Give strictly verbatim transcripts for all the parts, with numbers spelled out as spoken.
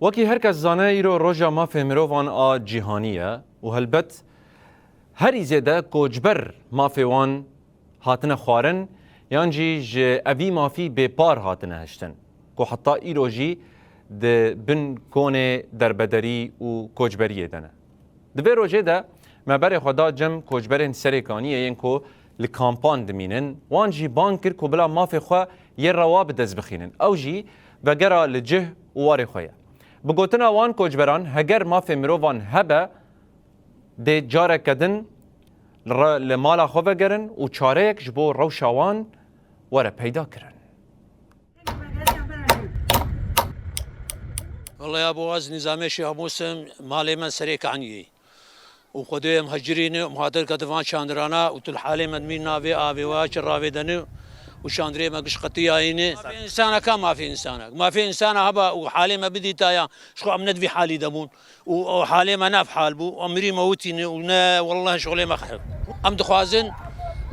Wekî her kes zane, îro roja mafê mirovan a cîhanî ye û helbet herî zêde koçber mafê wan hatine xwarin yan jî ji evî mafî bêpar hatine hiştin, ku heta îro jî di bin konê derbederî û koçberiyê de ne. Di vê rojê de me berê xwe da cem koçberên Serêkaniyê yên ku li kampan dimînin. Wan jî bang kir ku bila mafê xwe yê rewa bi dest bixînin. Ew jî vegera li cih û warê xwe ye. Bi gotina wan, koçberan heger mafê mirovan hebe, dê careke din li re-, li mala xwe vegerin û çareyek ji bo rewşa wan were peyda kirin. Wele ya bo ez nîzamê şî hemûsim malê me Serêkaniyê. Û Xwedê em hecirîne, em hatir kete van çandirana û tu li halê me dimîn navê avê wa çi ravê dene û çandirê me giş qetiyayîne. Mafê insana ka mafê insana? Mafê insana heba û halê me bidîtaya, ji xwe em ne di vî halî de bûn. Û, û halê me nav hal bû, em mirî me witîne û ne, wellah şixulê me xerib. Em dixwazin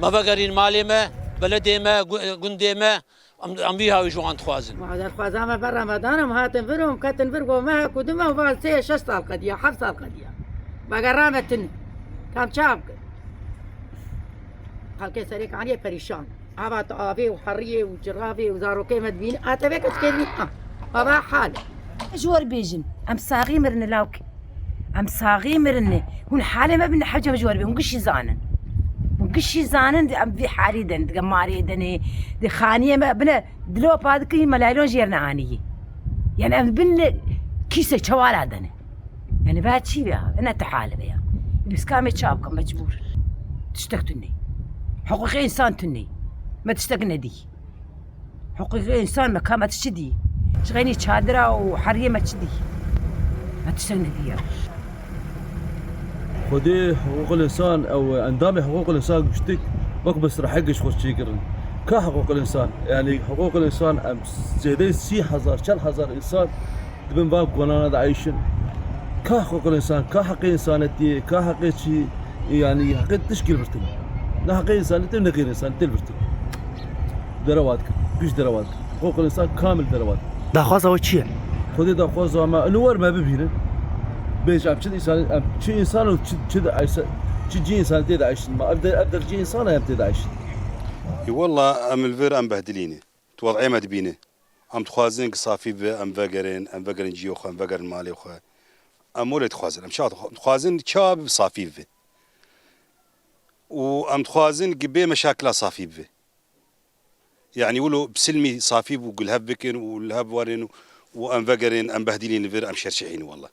me vegerîn malê me, beledê me, gu-, gundê me, Em, em vî hawî ji wan dixwazin. Ma derxwaza me ber Remedana, em hatin vir û em ketin vir, got me heku dime û va sê şeş sal qediya, heft sal qediya. Vegerame tune. Kam çav kir? Xelkê Serêkaniyê perîşan. Ava tu avê û heriyê û ciravê û zarokê me dibîne, A T V keçikê dibîne, ah. Ava hal. Ji we re bêjin, em saxî mirine lawkê. Em saxî mirine. Hûn halê me bin hewce ji we re bê. Hûn gişî zanin. Hûn gişî zanin, em vî halî den, di gemarê denê, di xaniyê me bine, dilopa dikin, me laylon jêr neaniyî. Yani em bin li kîse çewala dene. Yani va çi ya? Ene tu hal be ya. Biz kamê çav bikim, mecbur. Tiştek tune. Huquqê insan tune. Me tiştek nedî. Hiqûqê însan me ka me tu çi dî? Ji xeynî çadira û heriyê me çi dî? Me tiştek nedî ya. Xwedê hiqûqil însan ew endamê hiqûqil însan guştik wek bi sirehê giş xwe çêkirin. Ka hiqûqil însan, yani hiqûqil însan em zêdeyî sî hezar, çel hezar însan di bin van konana de eyşin. Ka hiqûqil însan, ka heqê însanetiyê, ka heqê çi, yani heqê tişkî li vir tune. Ne heqê însanetiyê, ne xêr însanetiyê li vir tune. Derewa dikin, giş derewa dikin. Hiqûqil însan kamil derewa dikin. Daxwaza we çi ye? Xwedê daxwaza me, li wer me bibînin. Bêje em çi însan, em çi însan û çi, çi de eyşe-, çi cî însanetiyê de eyşin. Ma ev de, ev dercî însan e em tê de eyşin. Ê wela em li vir em behdilîne. Tu wez'ê me dibîne. Em dixwazin ki safî bibe, em vegerin, em vegerin ciyê xwe, em vegerin malê xwe. Em wele dixwazin, em çawa dixwa-, dixwazin çawa bibe safî bibe. Û em dixwazin ki bê meşakila safî bibe. Yani wilo bi silmî safî bû, ku li hev bikin û li hev werin û em vegerin, em behdîlîn li vir, em şerşehîn wele.